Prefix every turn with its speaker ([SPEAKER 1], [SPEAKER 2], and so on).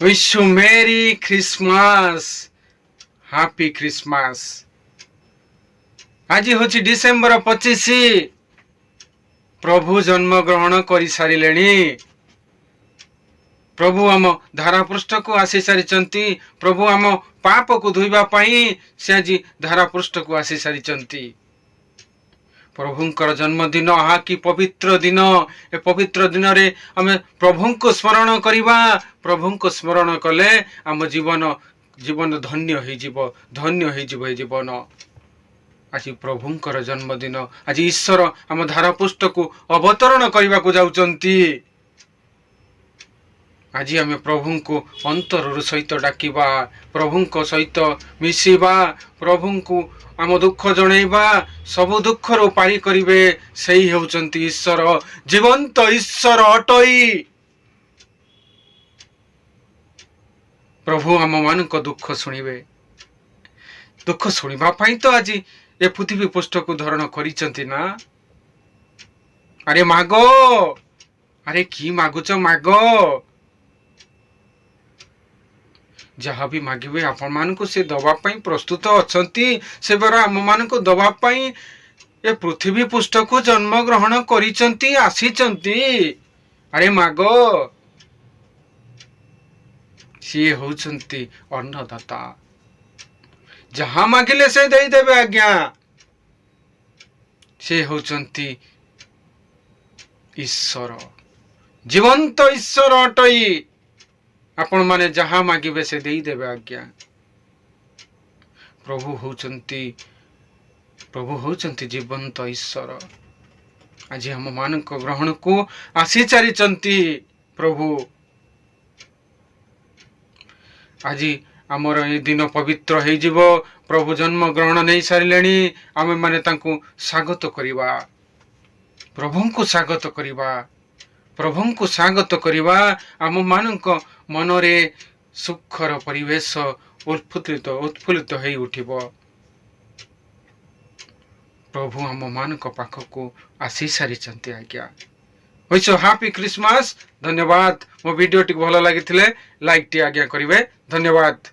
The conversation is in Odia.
[SPEAKER 1] Wish you Merry Christmas, Happy Christmas। ଆଜି ହେଉଛି ଡିସେମ୍ବର 25। ପ୍ରଭୁ ଜନ୍ମ ଗ୍ରହଣ କରିସାରିଲେଣି। ପ୍ରଭୁ ଆମ ଧରାପୃଷ୍ଠକୁ ଆସି ସାରିଛନ୍ତି। ପ୍ରଭୁ ଆମ ପାପକୁ ଧୋଇବା ପାଇଁ ସେ ଆଜି ଧରାପୃଷ୍ଠକୁ ଆସି ସାରିଛନ୍ତି। ପ୍ରଭୁଙ୍କର ଜନ୍ମଦିନ, ଆହା କି ପବିତ୍ର ଦିନ! ଏ ପବିତ୍ର ଦିନରେ ଆମେ ପ୍ରଭୁଙ୍କୁ ସ୍ମରଣ କରିବା। ପ୍ରଭୁଙ୍କୁ ସ୍ମରଣ କଲେ ଆମ ଜୀବନ ଧନ୍ୟ ହେଇଯିବ, ଧନ୍ୟ ହେଇଯିବ ଏ ଜୀବନ। ଆଜି ପ୍ରଭୁଙ୍କର ଜନ୍ମଦିନ। ଆଜି ଈଶ୍ୱର ଆମ ଧରାପୃଷ୍ଠକୁ ଅବତରଣ କରିବାକୁ ଯାଉଛନ୍ତି। ଆଜି ଆମେ ପ୍ରଭୁଙ୍କୁ ଅନ୍ତରରୁ ସହିତ ଡାକିବା, ପ୍ରଭୁଙ୍କ ସହିତ ମିଶିବା, ପ୍ରଭୁଙ୍କୁ ଆମ ଦୁଃଖ ଜଣେଇବା। ସବୁ ଦୁଃଖରୁ ପାରି କରିବେ। ସେଇ ହେଉଛନ୍ତି ଈଶ୍ୱର, ଜୀବନ୍ତ ଈଶ୍ୱର ଅଟଇ। ପ୍ରଭୁ ଆମମାନଙ୍କ ଦୁଃଖ ଶୁଣିବେ। ଦୁଃଖ ଶୁଣିବା ପାଇଁ ତ ଆଜି ଏ ପୃଥିବୀ ପୃଷ୍ଠକୁ ଧାରଣ କରିଛନ୍ତି ନା। ଆରେ ମାଗ, ଆରେ କି ମାଗୁଛ ମାଗ। ଯାହା ବି ମାଗିବେ, ଆପଣମାନଙ୍କୁ ସେ ଦେବା ପାଇଁ ପ୍ରସ୍ତୁତ ଅଛନ୍ତି। ସେ ପରା ଆମମାନଙ୍କୁ ଦେବା ପାଇଁ ଏ ପୃଥିବୀ ପୃଷ୍ଠକୁ ଜନ୍ମ ଗ୍ରହଣ କରିଛନ୍ତି, ଆସିଛନ୍ତି। ଆରେ ମାଗ। ସିଏ ହେଉଛନ୍ତି ଅନ୍ନଦାତା। ଯାହା ମାଗିଲେ ସେ ଦେଇଦେବେ ଆଜ୍ଞା। ସେ ହେଉଛନ୍ତି ଈଶ୍ୱର, ଜୀବନ୍ତ ଈଶ୍ୱର ଅଟଇ। ଆପଣମାନେ ଯାହା ମାଗିବେ, ସେ ଦେଇଦେବେ ଆଜ୍ଞା। ପ୍ରଭୁ ହେଉଛନ୍ତି ଜୀବନ୍ତ ଈଶ୍ୱର। ଆଜି ଆମମାନଙ୍କ ଗ୍ରହଣକୁ ଆସି ସାରିଛନ୍ତି ପ୍ରଭୁ। ଆଜି ଆମର ଏଇ ଦିନ ପବିତ୍ର ହେଇଯିବ। ପ୍ରଭୁ ଜନ୍ମ ଗ୍ରହଣ ନେଇ ସାରିଲେଣି। ଆମେମାନେ ତାଙ୍କୁ ସ୍ୱାଗତ କରିବା, ପ୍ରଭୁଙ୍କୁ ସ୍ୱାଗତ କରିବା, ପ୍ରଭୁଙ୍କୁ ସ୍ୱାଗତ କରିବା। ଆମମାନଙ୍କ ମନରେ ସୁଖର ପରିବେଶ ଉତ୍ଫୁଲ୍ଲିତ ହେଇ ଉଠିବ। ପ୍ରଭୁ ଆମମାନଙ୍କ ପାଖକୁ ଆସି ସାରିଛନ୍ତି ଆଜ୍ଞା। Wish happy Christmas. ଧନ୍ୟବାଦ। ମୋ ଭିଡ଼ିଓଟିକୁ ଭଲ ଲାଗିଥିଲେ ଲାଇକ୍ଟି ଆଜ୍ଞା କରିବେ। ଧନ୍ୟବାଦ।